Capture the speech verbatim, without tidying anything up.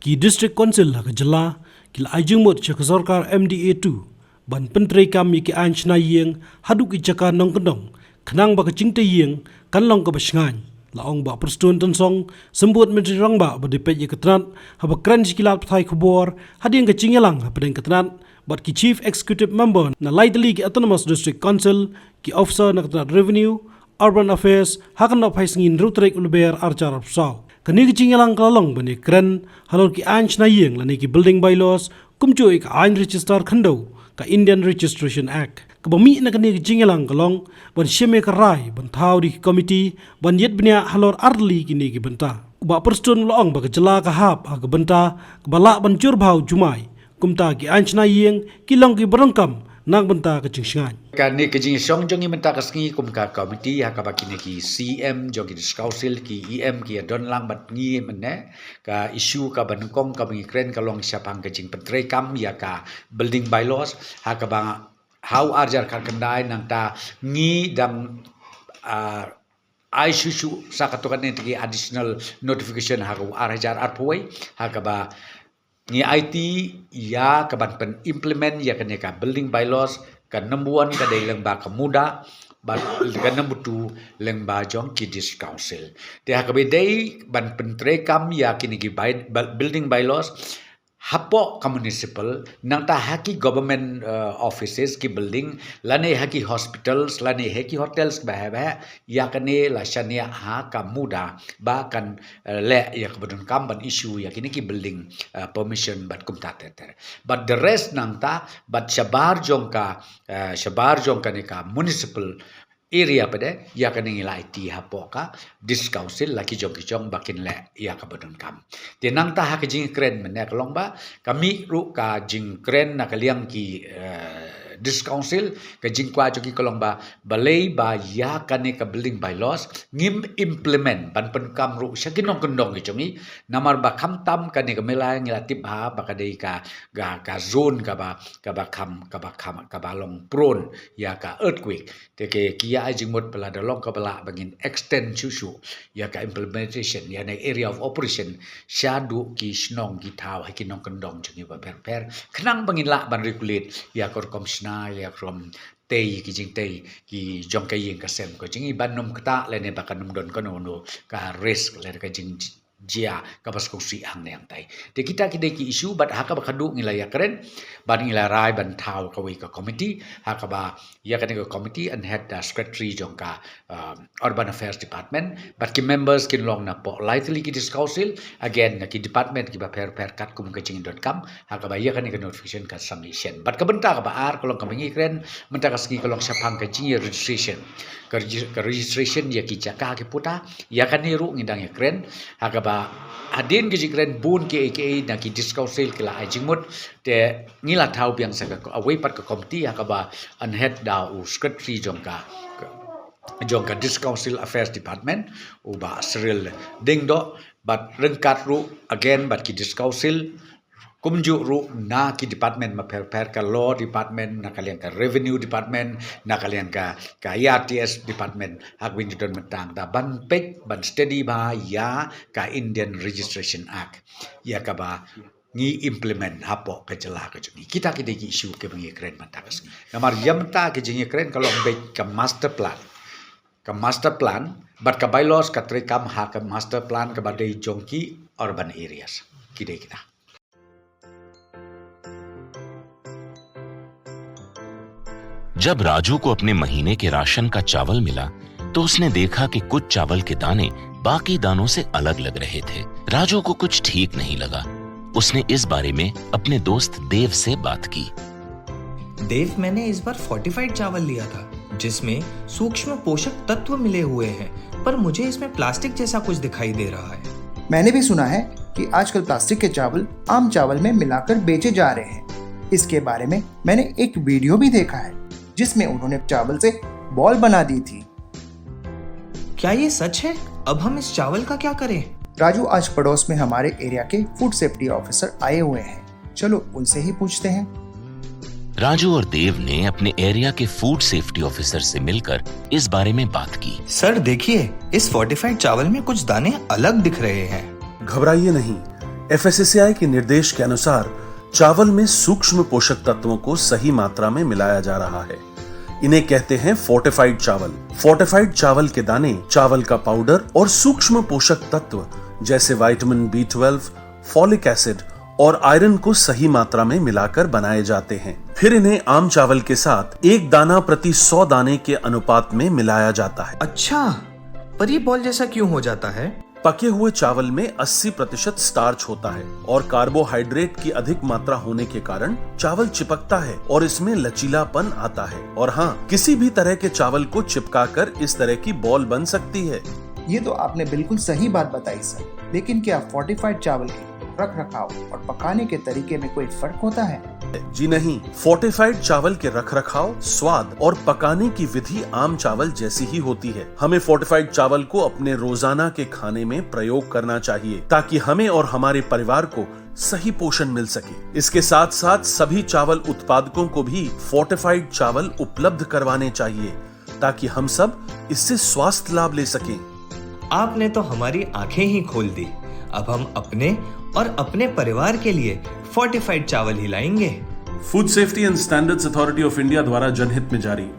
Ki District Council ha ka jylla ki la ai jingmut sha ka sorkar M D A two ban pyntreikam ïa ki aiñ shna ïing haduh ki jaka nongkyndong, khnang ba ka jingtei ïing kan long kaba shngaiñ. La ong Bah Prestone Tynsong, Symbud Myntri Rangbah ba dei peit ïa ka tnat, haba kren sha ki lad pathai khubor hadien ka jingïalang hapdeng ka tnat bad ki Chief Executive Member na lai tylli ki Autonomous District Council, ki officer na ka tnat Revenue, Urban Affairs, ha ka nongphai sngi hynriew tarik u Lber arhajar arphew saw. Kane ka jingïalang ka la long ban ïakren halor ki aiñ shna ïing lane ki building bylaws, kumjuh ïa ka aiñ register khyndew, ka Indian Registration Act. Kaba mih na kane ka jingïalang ka long ban shim ïa ka rai ban thaw da ki komiti ban ïit bniah halor ar tylli kine ki bynta. U Bah Prestone u la ong ba ka jylla ka hap ha ka bynta kaba lah ban jur bha u jumai. Kumta ki aiñ shna ïing ki long kiba donkam na ka bynta ka jingshngaiñ. Kane ka jingïashong jong ngi mynta ka sngi kum ka komiti ha kaba kine ki C M jong ki District Council, ki E M ki ïa don lang bad ngi mynne, ka issue kaba nyngkong kaba ngi kren ka long shaphang ka jingpyntreikam ïa ka building bylaws, ha kaba ha u arhajar khatkhyndai nangta ngi dang, ah, ai shuh shuh sa katto katne tylli ki additional notification ha ka u arhajar arphew wei, ha kaba ngi aiti ïa kaban pyn-implement ïa kane ka building bylaws. Ka number one ka dei lyngba ka MUDA, bad ka number two lyngba jong ki District Council. Te ha kaba dei ban pyntreikam ïa kine ki by-, building bylaws hapoh ka municipal, nangta ha ki government, eh, offices, ki building, lane ha ki hospitals, lane ha ki hotels, bah, bah, ïa kane la shaniah ha ka MUDA ba kan, eh, leh ïa kaba donkam ban issue ïa kine ki building, eh, permission bad kumta ter ter. But the rest nangta, bad shabar jong ka, eh, shabar jong kane ka municipal area pat de, ïa kane ngi la aiti hapoh ka District Council la ki jong ki jong ba kin leh ïa kaba donkam. Te nangta ha ka jingkren mynne ka long ba ka mih ruh ka jingkren na ka liang ki, eh, District Council, ka jingkwah jong ki ka long ba balei ba ïa kane ka building bylaws ngim implement ban pyndonkam ruh sha ki nongkyndong ki jong ngi, namar ba khamtam kane ka mela ngi la tip ha ba ka dei ka, ka, ka zone kaba, kaba kham, kaba kham, kaba long prone ïa ka earthquake. Te ki ïa ai jingmut ba lada long kaba lah ba ngin extend shuh shuh ïa ka implementation ïa kane area of operation shaduh ki shnong ki thaw ha ki nongkyndong jong ngi bapher bapher, khnang ba ngin lah ban regulate ïa ka rukom shna, ïa ka rukom tei, ki jingtei ki jong ka ïing ka sem ka jong ngi, ban ym ktah lane ba kan ym don kano kano ka risk lane ka jing jia kaba sngewsih hangne hangtai. Te kita ki dei ki issue bad ha kaba khadduh ngi la ïakren bad ngi la rai ban thaw kawei ka komiti, ha kaba ïa kane ka komiti yn head da secretary jong ka, um, Urban Affairs Department, bad ki members kin long napoh lai tylli ki District Council, again na ki department kiba pher pher katkum ka jingdonkam, ha kaba ïa kane ka notification ka submission. Bad ka bynta kaba ar ka long kaba ngi kren mynta ka sngi ka long shaphang ka jingïa registration. Ka regi-, ka registration ïa ki jaka ki puta, ïa kane ruh ngi dang ïakren, ha kaba hadien ka jingkren bun kiei kiei na ki District Council ki la ai jingmut, te ngi la thaw biang sa ka, kawei pat ka komiti, ha kaba yn head da u secretary jong ka, ka, jong ka District Council Affairs Department, u Bah Cyril Diengdoh, bad ryngkat ruh again bad ki District Council, kumjuh ruh na ki department bapher bapher, ka law department, na ka liang ka revenue department, na ka liang ka, ka E R T S department, ha kaba ngi don mynta da ban peit ban study bha ïa ka Indian Registration Act, ïa kaba ngi implement hapoh ka jylla ka jong ngi. Kita ki dei ki issue kiba ngi kren mynta ka sngi. Namar ïa mynta ka jingïakren ka long beit ka master plan. Ka master plan bad ka bylaws ka treikam ha ka master plan kaba dei jong ki urban areas. Ki dei kita. जब राजू को अपने महीने के राशन का चावल मिला, तो उसने देखा कि कुछ चावल के दाने बाकी दानों से अलग लग रहे थे। राजू को कुछ ठीक नहीं लगा। उसने इस बारे में अपने दोस्त देव से बात की। देव, मैंने इस बार फोर्टिफाइड चावल लिया था, जिसमें सूक्ष्म पोषक तत्व मिले हुए हैं, पर मुझे इसमें प्लास्टिक जैसा कुछ दिखाई दे रहा है। मैंने भी सुना है कि आजकल प्लास्टिक के चावल आम चावल में मिलाकर बेचे जा रहे हैं। इसके बारे में मैंने एक वीडियो भी देखा है, जिसमें उन्होंने चावल से बॉल बना दी थी। क्या ये सच है? अब हम इस चावल का क्या करें? राजू, आज पड़ोस में हमारे एरिया के फूड सेफ्टी ऑफिसर आए हुए हैं, चलो उनसे ही पूछते हैं। राजू और देव ने अपने एरिया के फूड सेफ्टी ऑफिसर से मिलकर इस बारे में बात की। सर, देखिए, इस फोर्टिफाइड चावल में कुछ दाने अलग दिख रहे हैं। घबराइए नहीं, एफएसएसएआई के निर्देश के अनुसार चावल में सूक्ष्म पोषक तत्वों को सही मात्रा में मिलाया जा रहा है। इन्हें कहते हैं फोर्टिफाइड चावल। फोर्टिफाइड चावल के दाने, चावल का पाउडर और सूक्ष्म पोषक तत्व जैसे vitamin B twelve, folic acid और आयरन को सही मात्रा में मिलाकर बनाए जाते हैं। फिर इन्हें आम चावल के साथ एक दाना प्रति सौ दाने के अनुपात में मिलाया जाता है। अच्छा, पर ये बॉल जैसा क्यों हो जाता है? पके हुए चावल में अस्सी प्रतिशत स्टार्च होता है और कार्बोहाइड्रेट की अधिक मात्रा होने के कारण चावल चिपकता है और इसमें लचीलापन आता है। और हाँ, किसी भी तरह के चावल को चिपकाकर इस तरह की बॉल बन सकती है। ये तो आपने बिल्कुल सही बात बताई सर, लेकिन क्या फोर्टिफाइड चावल के रख रखाव और पकाने के तरीके में कोई फर्क होता है? जी नहीं, फोर्टिफाइड चावल के रखरखाव, स्वाद और पकाने की विधि आम चावल जैसी ही होती है। हमें फोर्टिफाइड चावल को अपने रोजाना के खाने में प्रयोग करना चाहिए, ताकि हमें और हमारे परिवार को सही पोषण मिल सके। इसके साथ साथ सभी चावल उत्पादकों को भी फोर्टिफाइड चावल उपलब्ध करवाने चाहिए, ताकि हम सब इससे स्वास्थ्य लाभ ले सकें। आपने तो हमारी आंखें ही खोल दी। अब हम अपने और अपने परिवार के लिए फोर्टिफाइड चावल ही लाएंगे। Food safety and standards authority of India द्वारा जनहित में जारी।